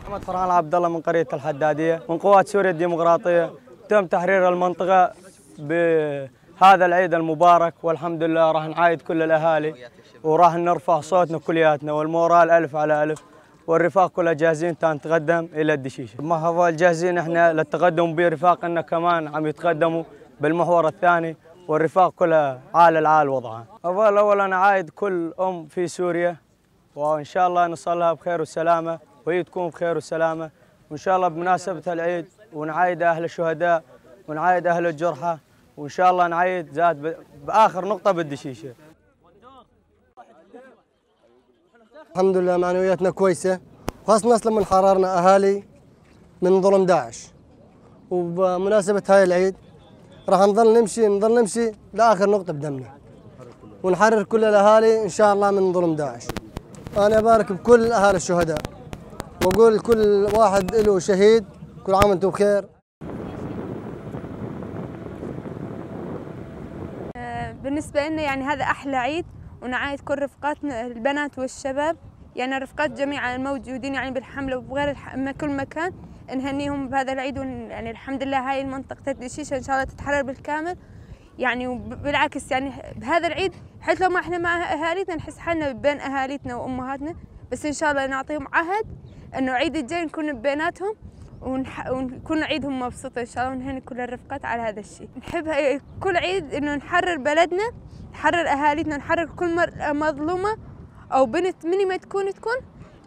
محمد فرحان عبد الله من قرية الحدادية من قوات سوريا الديمقراطية. تم تحرير المنطقة بهذا العيد المبارك، والحمد لله راح نعايد كل الأهالي وراح نرفع صوتنا كلياتنا، والمورال 1000 على 1000، والرفاق كلها جاهزين تنتقدم إلى الدشيشة. ما هو جاهزين احنا للتقدم برفاقنا كمان عم يتقدموا بالمحور الثاني، والرفاق كلها عال العال وضعها. أولا أنا عايد كل أم في سوريا، وإن شاء الله نصلها بخير وسلامة وهي تكون بخير وسلامة، وإن شاء الله بمناسبة العيد ونعايد أهل الشهداء ونعايد أهل الجرحى، وإن شاء الله نعايد زاد بآخر نقطة بالدشيشة. الحمد لله معنوياتنا كويسة، خاصة لما حررنا أهالي من ظلم داعش، وبمناسبة هاي العيد راح نظل نمشي لآخر نقطة بدمنا، ونحرر كل الأهالي إن شاء الله من ظلم داعش. أنا أبارك بكل أهالي الشهداء وأقول كل واحد له شهيد، كل عام وأنتم بخير. بالنسبة لنا يعني هذا أحلى عيد، ونعايد كل رفقاتنا البنات والشباب، يعني الرفقات جميعا الموجودين يعني بالحملة وبغير كل مكان، نهنيهم بهذا العيد. يعني الحمد لله هاي المنطقة الدشيشة إن شاء الله تتحرر بالكامل، يعني وبالعكس يعني بهذا العيد حتى لو ما احنا مع أهاليتنا نحس حالنا بين أهاليتنا وأمهاتنا، بس إن شاء الله نعطيهم عهد إنه عيد الجاي نكون بيناتهم ونكون عيدهم مبسوطة إن شاء الله، ونهني كل الرفقات على هذا الشيء. نحب كل عيد إنه نحرر بلدنا، نحرر أهاليتنا، نحرر كل مرأة مظلومة أو بنت مني ما تكون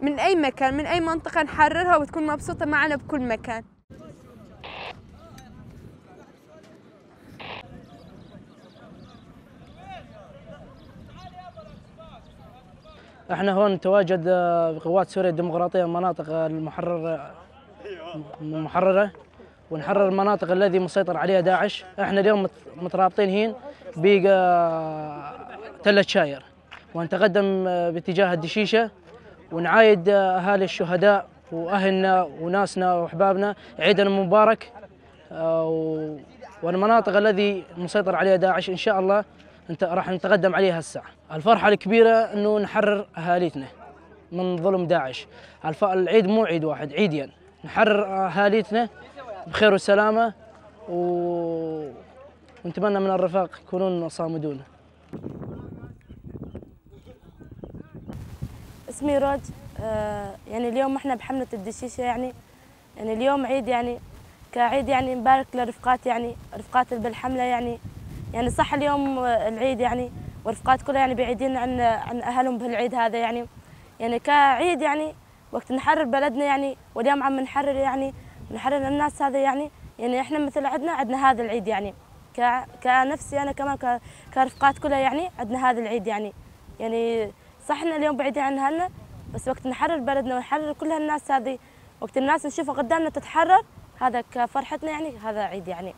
من أي مكان من أي منطقة نحررها وتكون مبسوطة معنا بكل مكان. احنا هون نتواجد بقوات سوريا الديمقراطية المناطق المحررة، ونحرر المناطق الذي مسيطر عليها داعش. احنا اليوم مترابطين هين بتلة شاير، ونتقدم باتجاه الدشيشة، ونعايد اهالي الشهداء واهلنا وناسنا واحبابنا عيدنا المبارك. والمناطق الذي مسيطر عليها داعش ان شاء الله راح نتقدم عليها الساعة. الفرحة الكبيرة انه نحرر اهاليتنا من ظلم داعش. العيد مو عيد واحد، عيدين، نحرر اهاليتنا بخير وسلامة، ونتمنى من الرفاق يكونون صامدون. اسمي روج. يعني اليوم احنا بحملة الدشيشة، يعني اليوم عيد، يعني كعيد يعني نبارك لرفقات، يعني رفقات بالحملة، يعني صح اليوم العيد، يعني ورفقات كلها يعني بعيدين عن اهلهم بهالعيد هذا، يعني كعيد، يعني وقت نحرر بلدنا، يعني واليوم عم نحرر، يعني نحرر الناس هذا، يعني احنا مثل عندنا هذا العيد، يعني كنفسي انا كمان كرفقات كلها، يعني عندنا هذا العيد، يعني صح احنا اليوم بعيدين عن اهلنا، بس وقت نحرر بلدنا ونحرر كل هالناس هذه، وقت الناس نشوفها قدامنا تتحرر، هذا كفرحتنا، يعني هذا عيد يعني.